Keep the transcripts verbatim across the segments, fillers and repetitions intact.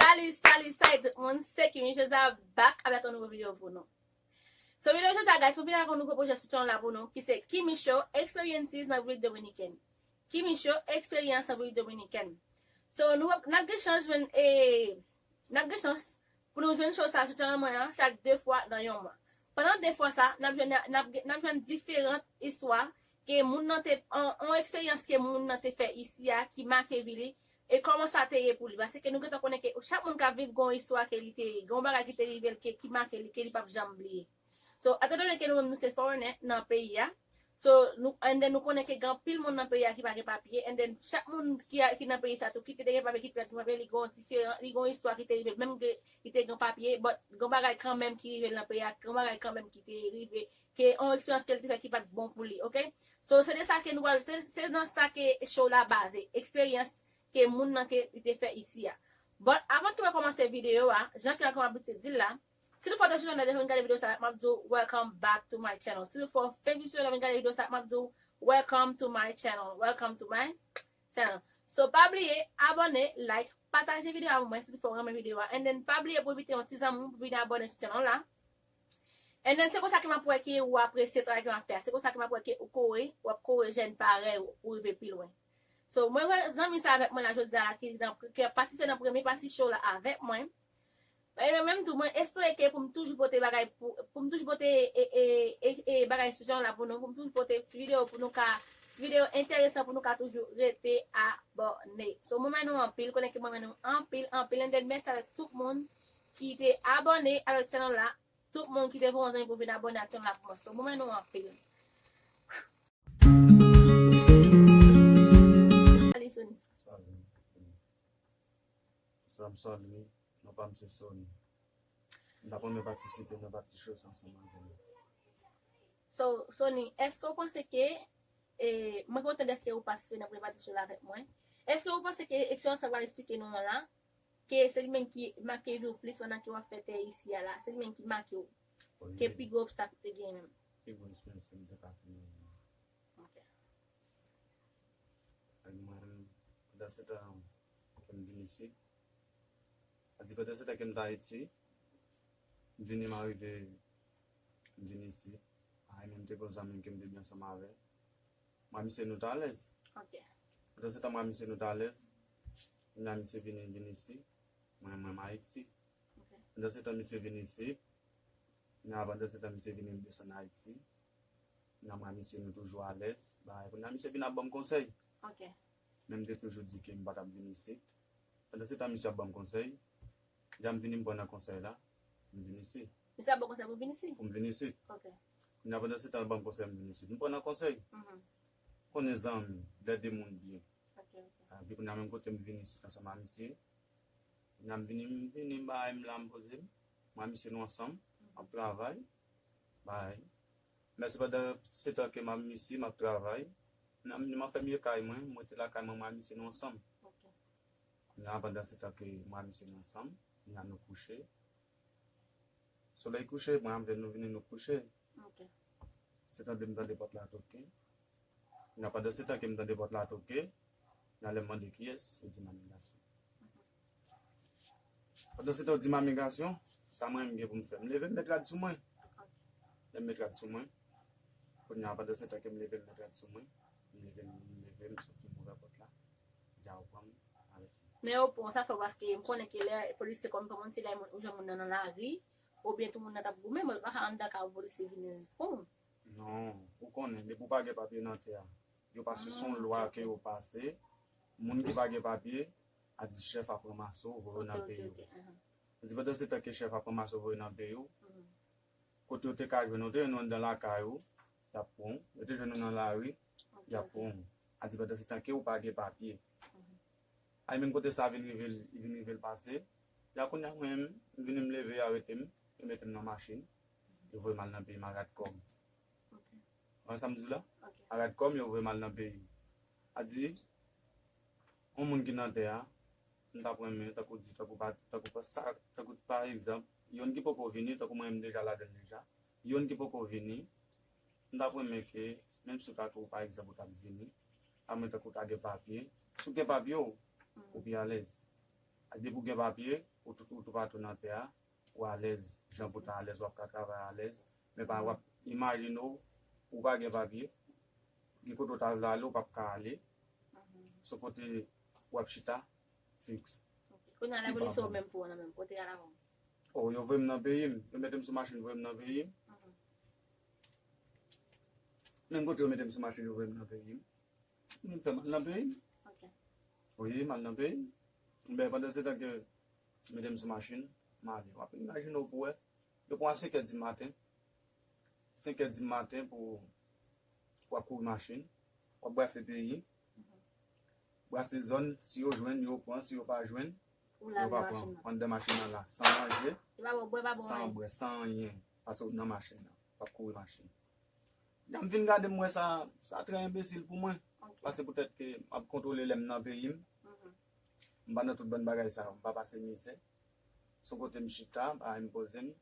Salut, salut, salut tout moun, se Kimmy, jodi a back avèk yon nouvo videyo pou nou. So, videyo jodi a, guys, mwen vin avèk yon nouvo pwojè sou channel la pou nou, ki se Kimmy Show Experiences nan Repiblik Dominikèn. Kimmy Show Experience nan Repiblik Dominikèn. So, nou, n ap gen chans jwenn, e, n ap gen chans pou nou jwenn show sa sou channel mwen an chak de fwa nan yon mwa. Pandan de fwa sa, n ap jwenn, n ap, n ap jwenn diferan istwa ke moun nan te, an, an eksperyans ke moun nan te fè isi a ki make vi li, e kòman sa te ye pou li. Paske nou gentan konnen ke chak moun k ap viv gen yon istwa ke li te, gen yon bagay ki te rive l ke, ki make li, ke li p ap janm bliye. So, etan done ke nou menm nou se foreigner nan peyi a, so, nou, and then nou konnen ke gen anpil moun nan peyi a ki pa gen papye, and then chak moun ki, a, ki nan peyi sa tou, ki te gen papye, ki te pa gen papye, li gen yon diferan, li gen yon istwa ki te rive l, menm ke li te gen papye, but gen bagay kanmenm ki rive l nan peyi a, gen bagay kanmenm ki te rive ke yon eksperyans ke l te fè ki pa t bon pou li, oke? So, se de sa ke nou pral, se, se nan sa ke show la baze, eksperyans ke moun nan ke li te fè isi a. But, avan tou mwen kòmanse videyo a, jan ke m ap abitye di l la, si nou fè w te sou channel la deja vin gade videyo sa, m ap di w welcome back to my channel. Si nou fè w fenk vin sou channel la vin gade videyo sa, m ap di w welcome to my channel. Welcome to my channel. So, pa bliye, abòne, like, pataje videyo a pou mwen si nou fè w renmen videyo a. And then, pa bliye pou envite yon ti zanmi w pou vin abòne sou channel la. And then, se konsa ke m ap wè ke ou apresye travay ke m ap fè a. Se konsa ke m ap wè ke ou kore, w ap kore jèn parèy ou pou rive pi lwen. So, mwen wè zanmi sa avèk mwen la jodi a la ki nan, ki ap patisipe nan premye pati show la avèk mwen. E mwen menm tou, mwen espere ke pou m toujou pote bagay pou, pou m toujou pote, e, e, e, e, bagay sou channel la pou nou, pou m toujou pote ti videyo pou nou ka, ti videyo enteresan pou nou ka toujou rete abòne. So, mwen renmen nou anpil, konnen ke mwen renmen nou anpil, anpil, and then mèsi avèk tout moun ki te abòne avèk channel la. Tout moun ki te voye yon zanmi pou vin abòne ak chanèl la pou mwen. So, mwen renmen nou anpil. Salut, Sony. Salut. Sa m salut, non pa m se Sony. M ta renmen patisipe nan pati show sa ansanm avè nou. So, Sony, èske w panse ke, e, mwen kontan dèske ou patisipe nan premye pati show la avèk mwen. Èske ou panse ke eksperyans sa w pral eksplike nou an la, ke se li menm ki make vi w plis pandan ke w ap fè tè isi a la, se li menm ki make w, ke pi gwo obstak ou te genyen menm? Pi gwo eksperyans ke m te ka fè nan vi m. Ok. Ak mwen, pandan se tan ke m vin isit, sa di pandan se tan ke m t Ayiti, m vini, m arive, m vin isit. Ay, menm te gon zanmi m ke m te byen ansanm avè l. Mwen, misye, nou t alèz. Ok. Pandan se tan, mwen, misye, nou t alèz. Kounya, misye vini, vin isit. Mwen, mwen, m Ayiti. Ok. Pandan se tan, misye vin isit. Kounya, pandan se tan, misye vini, m desann Ayiti. Kounya, mwen, misye, nou toujou alèz. Bagay, kounya, misye vin ap ban m konsèy. Ok. Men m te toujou di ke m pa t ap vin isit. Pandan se tan, misye ap ban m konsèy. Kounya, m vini, m pran nan konsèy la. M vin isit. Misye ap ba w konsèy pou w vin isit? Pou m vin isit. Ok. Kounya, pandan se tan, l ban m konsèy, m vin isit. M pran nan konsèy. Mhm. Konnen zanmi, lè de moun byen. Ok, ok. Epi kounya, menm kote m vin isit ansanm a misye. Kounya, m vini, m vini, m bay m la, m poze m. Mwen, misye, nou ansanm, m ap travay. Bay. Men se pandan se tan ke m ap misye, m ap travay. M ap, m ap fè mye kay mwen, m rete lakay mwen, mwen, misye, nou ansanm. Ok. Kounya, pandan se tan ke mwen, misye, nou ansanm, kounya nou kouche. Solèy kouche, mwen avè l nou vini nou kouche. Ok. Se tande m tande pòt la toke. Kounya pandan se tan ke m tande pòt la toke, kounya lè m mande kiyès, yo di m a Migrasyon. Pandan se tan yo di m a Migrasyon, sa mwen menm gen pou m fè? M leve m met rad sou mwen. Lè m met rad sou mwen, kounya pandan se tan ke m leve m met rad sou mwen, m leve m, m leve m soti m ouvè pòt la. Dja yo pran m avèk li. Men yo pran w, sa fè w paske m konnen ke lè polisye kòm kòmanse lè moun, ou jwenn moun nan nan lari, oubyen tou moun nan t ap goumen, men yo pa ka anndan kay ou polisye vini pran w. Non, ou konnen, depi w pa gen papye nan tè a, yo pase, se yon lwa ke yo pase, moun ki pa gen papye, a di chèf ap ranmase w, voye w nan peyi w. Di pandan se tan ke chèf ap ranmase w, voye w nan peyi w, kote yo te ka jwenn ou, te jwenn ou anndan lakay ou, y ap pran w. Yo te jwenn ou nan lari, y ap pran w. A di pandan se tan ke ou pa gen papye. Ay, menm kote sa vin rive l, vin rive l pase. Ya kounya mwen menm, m vini m leve, y arete m, yo mete m nan machin, yo voye m al nan peyi m a rad kò m. Ou konprann sa m di w la? A rad kò m, yo voye m al nan peyi. A di, yon moun ki nan tè a, m t ap renmen, tankou di, tankou pa, tankou pa sa, tankou pa egzanp, youn ki poko vini, tankou mwen menm deja ladan l deja, youn ki poko vini, m t ap renmen ke, menm si w ta tou, pa egzanp, ou t ap vini, a mwen tankou w ta gen papye, si w gen papye w, ou pi alèz. Depi w gen papye, ou tou, ou toupatou nan tè a, ou alèz. Jan pou ta alèz, w ap ka travay alèz. Men pa w ap imajine w, ou pa gen papye, gen kote w ta vle ale, ou p ap ka ale. Se kote w ap chita, fiks. Kounye a, lè polis yo menm pou w nan menm kote a la menm. Oh, yo voye m nan peyi m. Yo mete m sou machin, voye m nan peyi m. Menm kote yo mete m sou machin, yo voye m nan peyi m. Mwen fè m al nan peyi m. Wi, m al nan peyi m. Men pandan se tan ke yo mete m sou machin, m ale. W ap imajine w pou wè. Yo pran senkè di maten. Senkè di maten pou w ap kouri machin. W ap brase peyi. Brase zòn, si yo jwenn, yo pran, si yo pa jwenn, yo pa pran. Anndan machin nan la, san manje, san bwè, san anyen. Pase w nan machin nan. W ap kouri machin. Lè m vin gade, m wè sa, sa trè enbesil pou mwen. Paske poutèt ke m ap kontwole lè m nan peyi m. M pa nan tout bann bagay sa yo, m pa pase mizè. Se yon kote m chita, m pa enpoze m.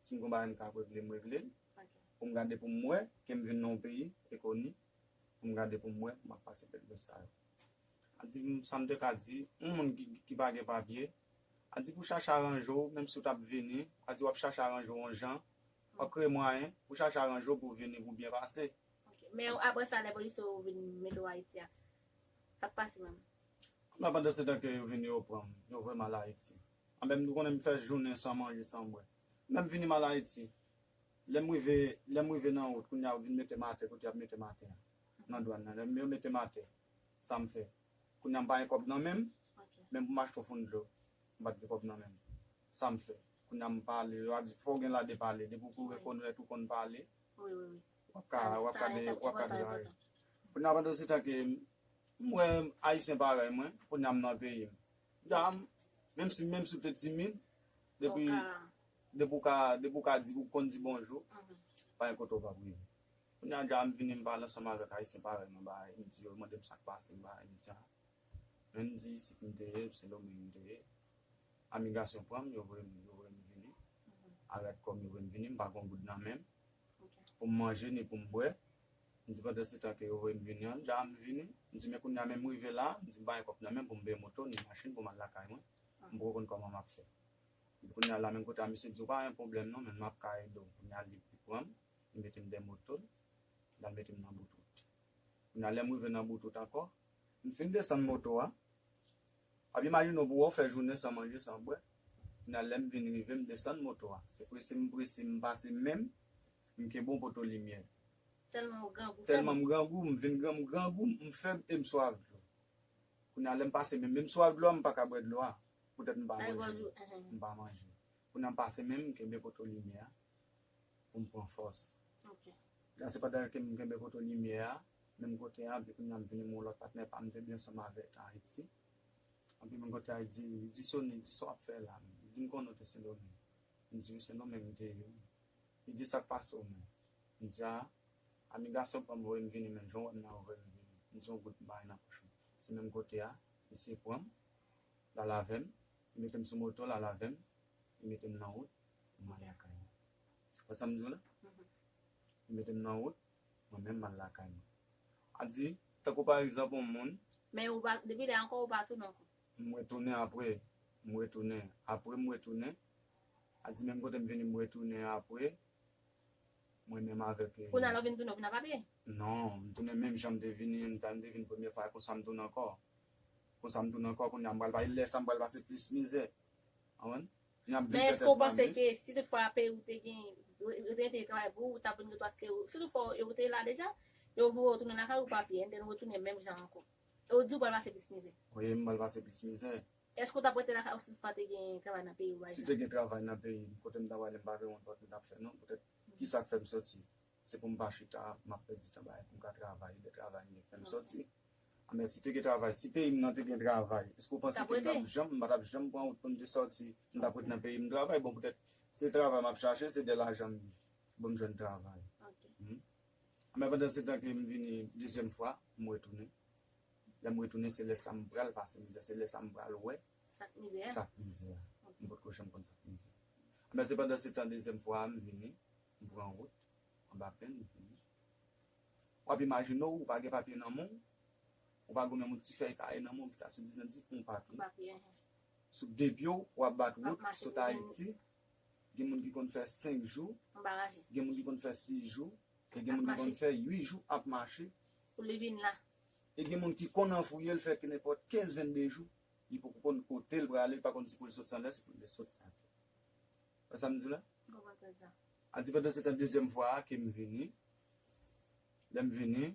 Si m gon bagay m ka regle, m regle l. Pou m gade pou m wè ke m vin nan yon peyi enkoni. Pou m gade pou m wè, m ap pase pèt sa yo. A di, m, sa m te ka di, yon moun ki, ki pa gen papye, a di pou chache aranje w, menm si w t ap vini, a di w ap chache aranje w yon jan, w ap kreye mwayen pou chache aranje w pou w vini pou w byen pase. Men apre sa, lè polis yo vin mete w Ayiti a, sa k pase menm? Men pandan se tan ke yo vini, yo pran m, yo voye m al Ayiti. Anben, m konnen m fè jounen san manje, san bwè. Men m vini, m al Ayiti. Lè m rive, lè m rive nan wout, kounye a yo vin mete m atè kote y ap mete m atè a. Nan dwàn nan, lè yo mete m atè, sa m fè? Kounye a m pa gen kòb nan men m, menm pou m achte yon foun dlo, m pa t gen kòb nan men m. Sa m fè? Kounye a m pale, yo ap di fò w gen lade pale, depi w kou rekonèt ou konn pale, w ap ka, w ap ka de, w ap ka deranje. Kounye a pandan se tan ke m wè Ayisyen parèy mwen, kounye a m nan peyi m. Dja, menm si, menm si w te timid, depi, depi w ka, depi w ka di, ou konn di bonjou, pa gen kote w p ap rive. Kounye a dja m vini, m pale ansanm avèk Ayisyen parèy mwen, bagay, m di yo, mande m sa k pase, m bagay, m di a. Men m di isit m te ye, Sendomeng m te ye. Amigasyon pran m, yo voye m, yo voye m vini. A rad kò m yo voye m vini, m pa gen yon goud nan men m. Pou m manje, ni pou m bwè. M di pandan se tan ke yo voye m vini an, dja m vini. M di men kounye a menm m rive la, m di m pa gen kòb nan men m pou m peye moto, ni machin pou m al lakay mwen. M poko konn kòman m ap fè. Kounye a la menm kote a, misye di w pa gen pwoblèm non, men m ap ka ede w. Kounye a li, li pran m, li mete m dèyè moto l, l al mete m nan bout wout. Kounye a lè m rive nan bout wout ankò, m fin desann moto a, w ap imajine w pou wè w fè jounen san manje, san bwè. Kounye a lè m vin rive, m desann moto a. Se prese m prese, m pase men m, m kenbe yon poto limyè. Tèlman w grangou, tèlman m grangou, m vin gran, m grangou, m fèb e m swaf dlo. Kounye a lè m pase men m, menm swaf dlo a, m pa ka bwè dlo a. Poutèt m pa manje. M pa manje. Kounye a m pase men m, m kenbe poto limyè a pou m pran fòs. Kounye a se pandan ke m kenbe poto limyè a, menm kote a, epi kounye a m vini m wè yon lòt patnè pa m te byen ansanm avèk Ayiti. Epi menm kote a, li di, li di Sony, li di sa w ap fè la? Li di m konnen w te Sendomeng. M di wi, Sendomeng m te ye wi. Li di sa k pase w menm? M di a, amigasyon pran m voye m vini, men jan w wè m nan yo voye m vini. M di yon goud m pa gen nan pòch mwen. Se menm kote a, misye pran m, l al avè m, li mete m sou moto, l al avè m, li mete m nan wout, m al lakay mwen. Wè sa m di w la? Li mete m nan wout, mwen menm m al lakay mwen. A di, tankou pa egzanp yon moun. Men ou pa, depi lè ankò ou pa tounen ankò? M retounen apre, m retounen, apre m retounen. A di menm kote m vini, m retounen apre. Mwen menm avèk, eh, kounye a lè w vin tounen, w vin ak papye? Non, m tounen menm jan m te vini, m ta, m te vin premye fwa, konsa m tounen ankò. Konsa m tounen ankò, kounye a m pral pase, lè sa m pral pase plis mizè. Konprann? Men èske w panse ke si tout fwa peyi w te gen, yo te mete travay pou ou, ou t ap vin retounen, paske si tout fwa ou te la deja, yo voye w tounen lakay ou papye, and then ou retounen menm jan ankò. E ou di w pral pase plis mizè. Wi, m pral pase plis mizè. Èske w t ap rete lakay ou si pa te gen travay nan peyi w, pa egzanp? Si te gen travay nan peyi m, kote m ta prale, m pa gen yon lòt m t ap fè non. Poutèt, kisa k fè m soti? Se pou m pa chita, m ap pèdi tan bagay pou m ka travay, lè travay vin fè m soti. Men si te gen travay, si peyi m nan te gen travay, èske w panse ke m t ap janm, m pa t ap janm pran wout pou m te soti, m t ap ret nan peyi m travay? Bon, poutèt se travay m ap chache, se de lajan m, pou m jwenn travay. Men pandan se tan ke m vini dezyèm fwa, m retounen. Lè m retounen, se lè sa m pral pase mizè, se lè sa m pral wè sa k mizè a. M potko janm konn sa k mizè. Men se pandan se tan dezyèm fwa a, m vini, m pran wout, anba plenn, m vini. W ap imajine w, ou pa gen papye nan men w, ou pa gen menm yon ti fèy kaye nan men w, ki ta sou diz nan di pou yon papye. Papye, enhen. sou de pye w, w ap bat wout, sot Ayiti. Gen moun ki konn fè senk jou, gen moun ki konn fè sis jou, e gen moun ki konn fè uit jou ap mache. Pou li vin la. E gen moun ki konn anfouye, l fè nenpòt kenz, vennde jou, li poko konn kote l prale, li pa konn si pou l sot san lè, si pou l sot san lè. Wè sa m di w la? A di pandan se tan dezyèm fwa a ke m vini. Lè m vini,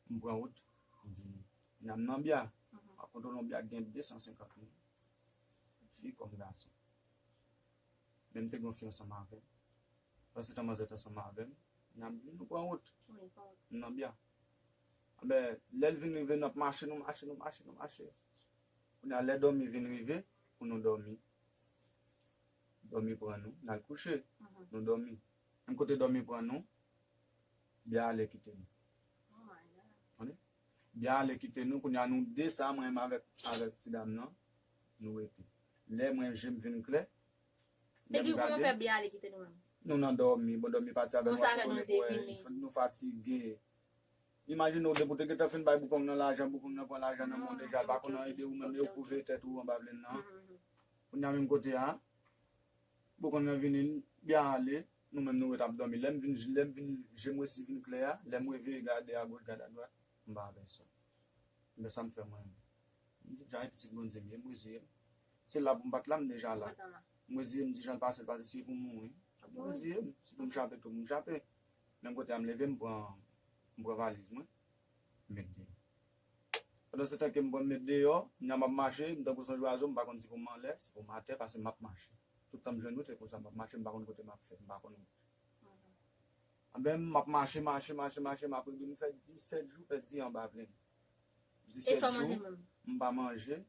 m pran wout, m vini. N ap nan Bya. M ap kontwole yon Bya ki gen de san senkant moun. Fi kòm gason. Men m te gen yon fi ansanm avè m. Pandan se tan manzè t ansanm avè m. N ap vini, nou pran wout. M nan Bya. Anben, lè l vin rive, n ap mache, nou mache, nou mache, nou mache. Kounye a, lè dòmi vin rive, pou nou dòmi. Dòmi pran nou, n al kouche, nou dòmi. Menm kote dòmi pran nou, Bya ale kite nou. Konnen? Bya ale kite nou, kounye a nou de sa, mwen menm avèk, avèk ti dam nan, nou rete. Lè mwen je m vin klè, lè m gade, nou nan dòmi, bon dòmi pati avè nou, nou fatige. Imajine w, depi w te gentan fin bay boukong nan lajan, boukong nan pran lajan nan men w deja, l pa konn ede ou menm, e w kouve tèt ou anba plenn nan. Kounye a menm kote a, boukong nan vini, Bya ale, nou menm nou ret ap dòmi. Lè m vin, lè m vin, je m resi vin klè a, lè m reveye gade agoch, gade adwat, m pa wè pèsòn. Men sa m fè mwen menm. M di, "Djay, pitit Bondye m ye, m reziye m. Se la pou m pa t la, m deja la." M reziye m, m di, "Jan l pase, l pase, si e pou m mouri, m reziye m. Si pou m chape tou, pou m chape." Menm kote a, m leve, m pran, m pran valiz mwen, m met deyò. Pandan se tan ke m pran m met deyò, kounye a m ap mache, m tankou se yon zwazo, m pa konn si pou m anlè, si pou m atè, paske m ap mache. Tout tan m jwenn wout, se konsa m ap mache, m pa konn kote m ap fè, m pa konn wout. Anben, m ap mache, mache, mache, mache, m ap rive, m fè disèt jou pèdi anba plenn. Disèt jou, m pa manje,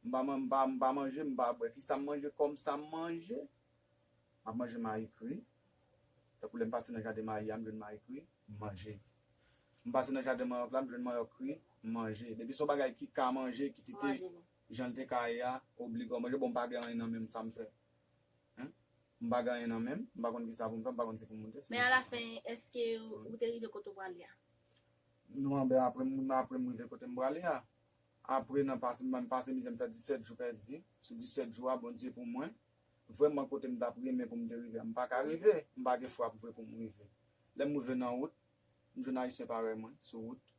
m pa man-, m pa, m pa manje, m pa bwè. Kisa m manje? Kòm sa m manje, m ap manje mayi kri. Tankou lè m pase nan jaden mayi a, m jwenn mayi kri, m manje. M pase nan jaden manyòk la, m jwenn manyòk kri, m manje. Depi se yon bagay ki ka manje, ki te, te jan l te ka ye a, obliga w manje. Bon, m pa gen anyen nan men m, sa m fè? Hein? M pa gen anyen nan men m, m pa konn kisa pou m fè, m pa konn si pou m moute, si pou m desann. Men alafen, èske ou te rive kote w prale a? Non, anben apre m, apre m rive kote m prale a. Apre nan pase, m pase mizè, m fè disèt jou pèdi. Sou disèt jou a, Bondye pou mwen, vrèman kote m t ap renmen pou m te rive a, m pa ka rive, m pa gen fwa pou vre pou m rive. Lè m rive nan wout, m jwenn Ayisyen parèy mwen sou wout,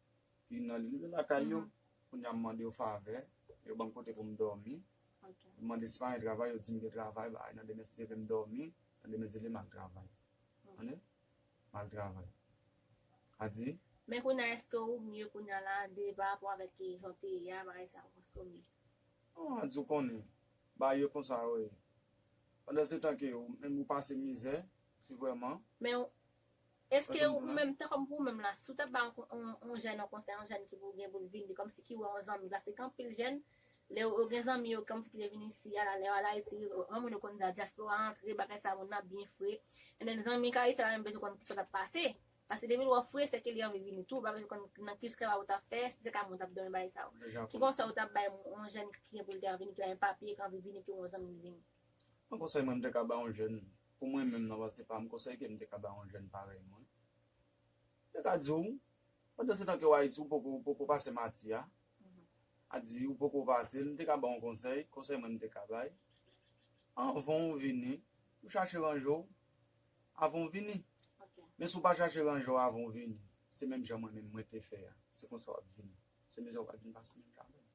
ki nan li, li lakay yo. Kounye a m mande yo favè, yo ban m kote pou m dòmi. M mande si pa gen travay, yo di m gen travay, bagay nan demen si Dye vle m dòmi, nan demen Dye vle m al travay. Konnen? M al travay. A di? Men kounye a, èske ou mye kounye a la, de pa rapò avèk jan w te ye a, bagay sa yo, èske ou mye? Non, a di w konnen. Bagay yo konsa yo ye. Pandan se tan ke ou menm ou pase mizè, si vrèman. Men ou, èske ou menm, tan kòm pou ou menm la, si w t ap bay yon, yon, yon jèn yon konsèy, yon jèn ki pou gen pou l vini, kòmsi ki wè yon zanmi, paske gen anpil jèn, lè yo, yo gen zanmi yo, kòmsi ki te vin isi a la, lè yo al Ayiti, yon moun yo konn di a dyaspora antre, bagay sa moun nan byen fre. And then zanmi k Ayiti a la menm bezwen konn kisa w t ap pase. Paske depi l wè w fre, se ke li anvi vini tou, ou pa bezwen konn nan ki esklav ou t ap fè, si se ka moun t ap dòmi bagay sa yo. Ki konsèy ou t ap bay yon jèn ki gen pou l te vini, ki gen papye, ki anvi vini, ki wè yon zanmi l vini? Yon konsèy mwen m te ka ba yon jèn, pou mwen menm nan panse pa m, konsèy ke m te ka ba yon jèn parèy mwen. M te ka di w, pandan se tan ke w Ayiti, ou poko, ou poko pase mati a. A di, ou poko pase l, m te ka ba w yon konsèy, konsèy mwen m te ka bay. Anvan w vini, ou chache ranje w, avan w vini. Men si w pa chache ranje w avan w vini, se menm jan mwen menm mwen te fè a. Se konsa w ap vini. Se mizè w pral vin pase menm jan avè m.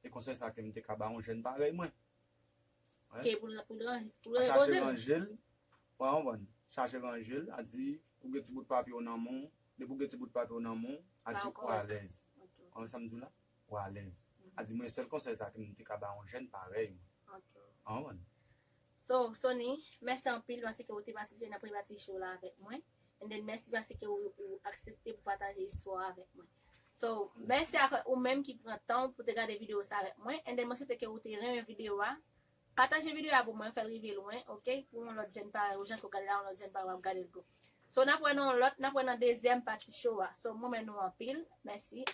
E konsèy sa ke m te ka ba yon jèn parèy mwen. Ke pou l, pou l ranje, pou l repoze l. Chache ranje l, w konprann? Chache ranje l, a di, ou gen ti bout papye w nan men w, depi w gen ti bout papye w nan men w, a di ou alèz. Ou konprann sa m di w la? Ou alèz. A di mwen sèl konsèy sa ke m te ka ba yon jèn parèy mwen. Ou konprann? So, Sony, mèsi anpil paske ou te patisipe nan premye pati show la avèk mwen. And then, mèsi paske ou, ou aksepte pou pataje istwa w avèk mwen. So, mèsi ak ou menm ki pran tan w pou te gade videyo sa avèk mwen. And then, mwen swete ke ou te renmen videyo a. Pataje videyo a pou mwen, fè l rive lwen, ok? Pou yon lòt jèn parèy ou, jan ke w gade la, yon lòt jèn parèy w ap gade l tou. So, n ap wè nan yon lòt, n ap wè nan dezyèm pati show a. So, mwen renmen nou anpil. Mèsi.